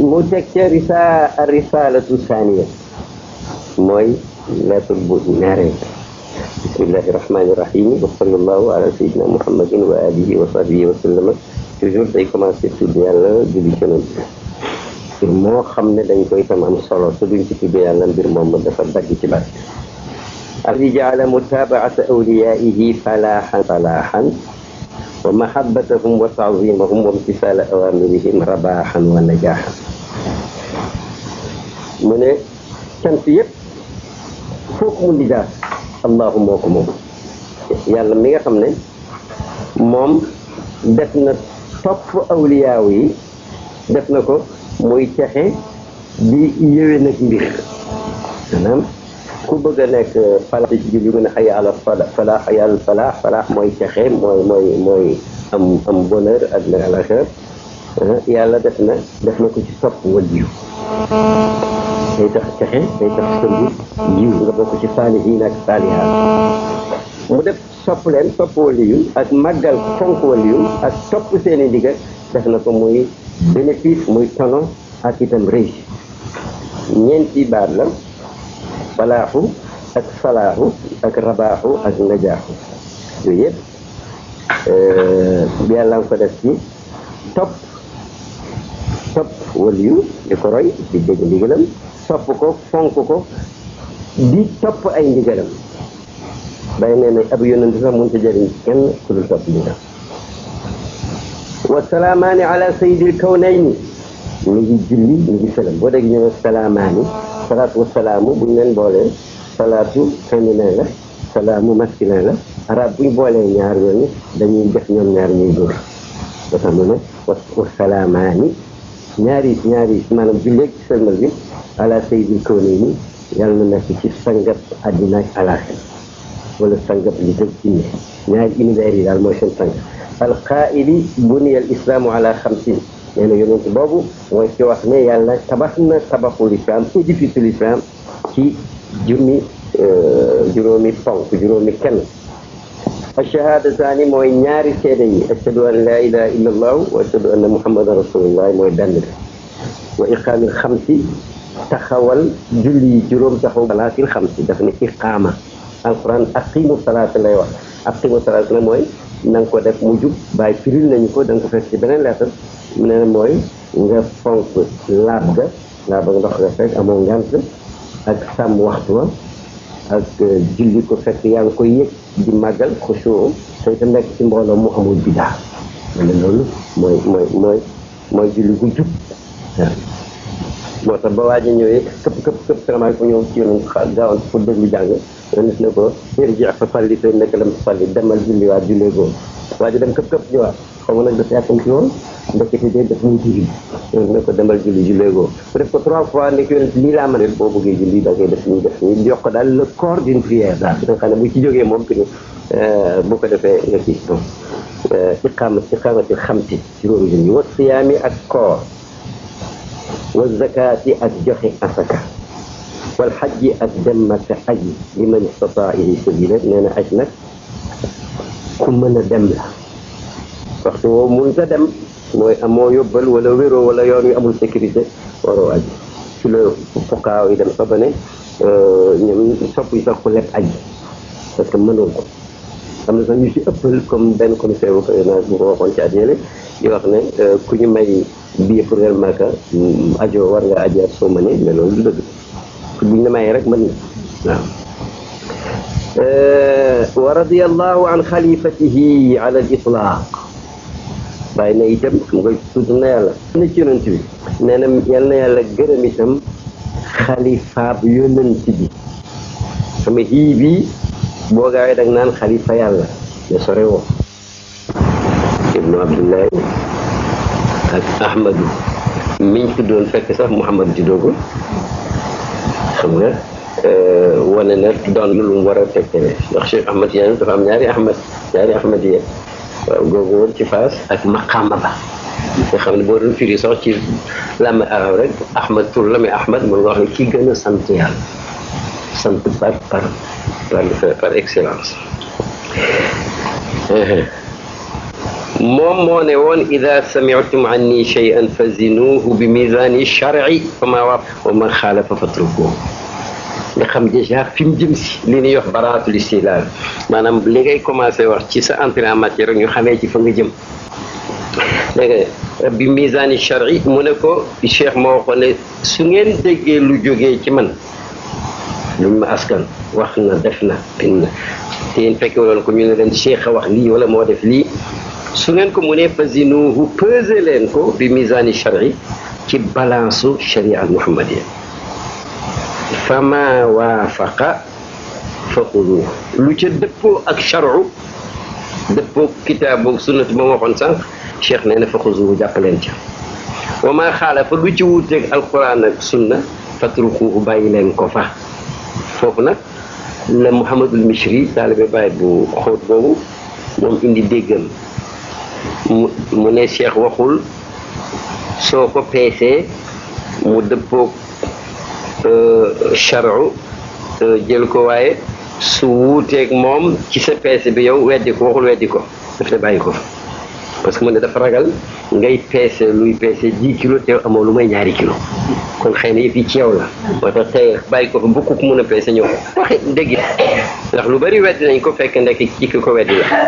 mu teg ca risalatu thaniya mooy lettre bu ñaareel. bismillahi rahmani rahim wa sallallahu ala sayyidina muhammadin wa alihi wa sahbihi wa sallama. toujours day commencé tudd yàlla julli ci Yonent bi moo xam ne dañ koy tam am solo te duñ ci tudd yàlla mbir moom dafa dagg ci baat. alladi jaala mutabaata awliyaihi falaahan wa mahabbatahum wa taazimahum wa imtisaala awamirihim rabaahan wa najaahan. mu ne cant yëpp foofu mu lijaas allahu moo ko moom yàlla mi nga xam ne moom def na topp awliyaaw yi def na ko muy texe di yëwee nag mbir. maanaam ku bëgg a nekk falaax ci julli mu ne xaya ala falaax xaya al falaax mooy texe mooy am bonheur ak na alaxira. yàlla def na ko ci topp waliyu day tax texe day tax sëmbi yiw nga bokk ci saalihiin ak saalihaat. mu def sopp leen topp waliyu ak màggal fonk waliyu ak topp seeni ndigal def na ko muy bénéfice muy tono ak itam réussite. ñeenti baat la: falaaxu ak salaaxu ak rabaaxu ak najaaxu. yooyu yëpp yàlla nga ko def ci topp waliyu di ko roy di dégg ndigalam, topp ko fonk ko di topp ay ndigalam. bay nee na ab yonent sax mënut a jëriñ kenn ku dul topp ndigal. wa salaamaani ala sayyidil kawnayni. mi ngi julli mi ngi sëlam boo dégg ñu ne salaamaani salaatu wa salaamu buñ leen boolee salaatu féminin la salaamu masculin la. arab buñ boolee ñaar yooyu dañuy def ñoom ñaar ñuy góor. ba tax mu ne wa salaamaani ñaari maanaam julleeg sëlmal bi ala sayyidil kawnayni yàlla na nekk ci sangab àddina ak alaaxira wala sangab li dëgg ci ñaari univers yi daal mooy seen sang. alqaa'ili buniya al islaamu ala xamsin. nee na yonent boobu mooy ci wax ne yàlla tabax na tabaxul islam édifice l'islam ci juróomi ponk juróomi kenn. ash-shahaadataani mooy ñaari seede yi ashhadu an laa ilaaha illa allahu wa ashhadu anna muhammadan rasulullah mooy benn bi. wa iqaamil xamsi taxawal julli juróom taxaw salaatil xamsi daf ne iqaama. alquran aqimu salaata lay wax. aqimu salaata la mooy na nga ko def mu jub bàyyi firil nañu ko da nga ko fekk ci beneen lettre mu ne mooy nga fonk laab ga ndox nga fekk amoo ngant ak sàmm waxtu wa ak julli ko fekk yaa ngi koy yëg di màggal xusuu te itam nekk ci mbooloo mu amul bidaa. mu ne loolu mooy julli gu jub waaw. moo tax ba waa ji ñëwee këpp salaamaaleykum ñëw ci yoonu gaawoon pour déglu jàng nit ne ko irji fa salli te nekk lam salli demal julli waat jullee góor. waa ji dem këpp ñëwaat xaw ma nag daf yàkkam ci woon ndekete dee daf muy julli ne ko demal jullee góor. bu def ko 3 fois nekk yoon lii laa mën a boo bëggee julli da ngay def ñu jox ko daal le corps d'une prière daal nga xam ne bu ci jógee moom que ni bu ko defee nga kii iqaamati xamsi juróomi julli wa siyaami ak koor wa zakaati ak joxe asaka wal xajji ak dem Makka aji liman istataa ilayhi sabiila. nee na aj nag ku mën a dem la waxtu woo mënut a dem mooy amoo yóbbal wala wéroo wala yoon wi amul sécurité waroo aji. ci la fuqaaw yi dem fa ba ne ñoom sopp yi sax ku lekk aji parce que mënoo ko. am na sax ñu ci ëppal comme benn commissaire bu ko waxoon ci at yële di wax ne ku ñu may billet pour dem Makka ajo war nga aji ak soo mënee mais loolu du dëgg. buñ la mayee rek mën na waaw. wa radiyallahu an xalifatihi ala al itlaq. bàyyi na itam xam nga tudd na yàlla na ci yonent bi nee na yal na yàlla gërëm itam xalifaab yonent bi. sama xii bii boo gaawee dag naan xalifa yàlla ne sore woo. ibnu abdullahi ak ahmadu miñ tuddoon fekk sax muhammad juddoo ko xam nga wane na doon lu mu war a fekkee ndax Cheikh Ahmad Tidiane dafa am ñaari ahmad yi waaw googu woon ci Faas ak maqaama ba nga xam ne boo doon firi sax ci làmmi arab rek ahmad tur la mais ahmad mën nga wax ne kii gën a sant yàlla sant par excellence. moom moo ne woon ida sami'tum anni shay'an fazinuhu bi mizani shar'i fama wa man xaalafa fatrukuhu nga xam déjà fi mu jëm si li ñuy wax baraatul istilaal maanaam li ngay commencé wax ci sa entrée en matière ñu xamee ci fa nga jëm dégg nga bi mizani shar'i mu ne ko cheikh moo waxoon ne su ngeen déggee lu jógee ci man luñ ma askan wax na def na bind na te yéen fekke woon ko ñu ne leen cheikh a wax lii wala moo def lii su ngeen ko mu ne fazinuhu peser leen ko bi mizani shar'i ci balance sharia al muhammadiya fama waafaqa fa xuduuhu lu ca dëppoo ak charu dëppoo kitaabu sunnatu ba ma waxoon sànq cheikh nee na fa xuduuhu jàppaleen ca wa ma xaalafa lu ci wuuteeg alquran ak sunna fatrukuhu bàyyi leen ko fa foofu nag la Mouhamadul Mishri taalibe Baay bu xóot boobu moom indi déggam mu ne cheikh waxul soo ko peesee mu dëppoog charu jël ko waaye su wuuteeg moom ci sa peese bi yow weddi ko waxul weddi ko daf ne bàyyi ko parce que mu ne dafa ragal ngay peese luy peese 10 kilos te amoo lu may 2 kilos kon xëy na yëf yi ci yow la moo tax tey bàyyi ko fa bu ko mën a peese ñëw waxe dégg ndax lu bari weddi nañ ko fekk ndekk ci ki ko weddi la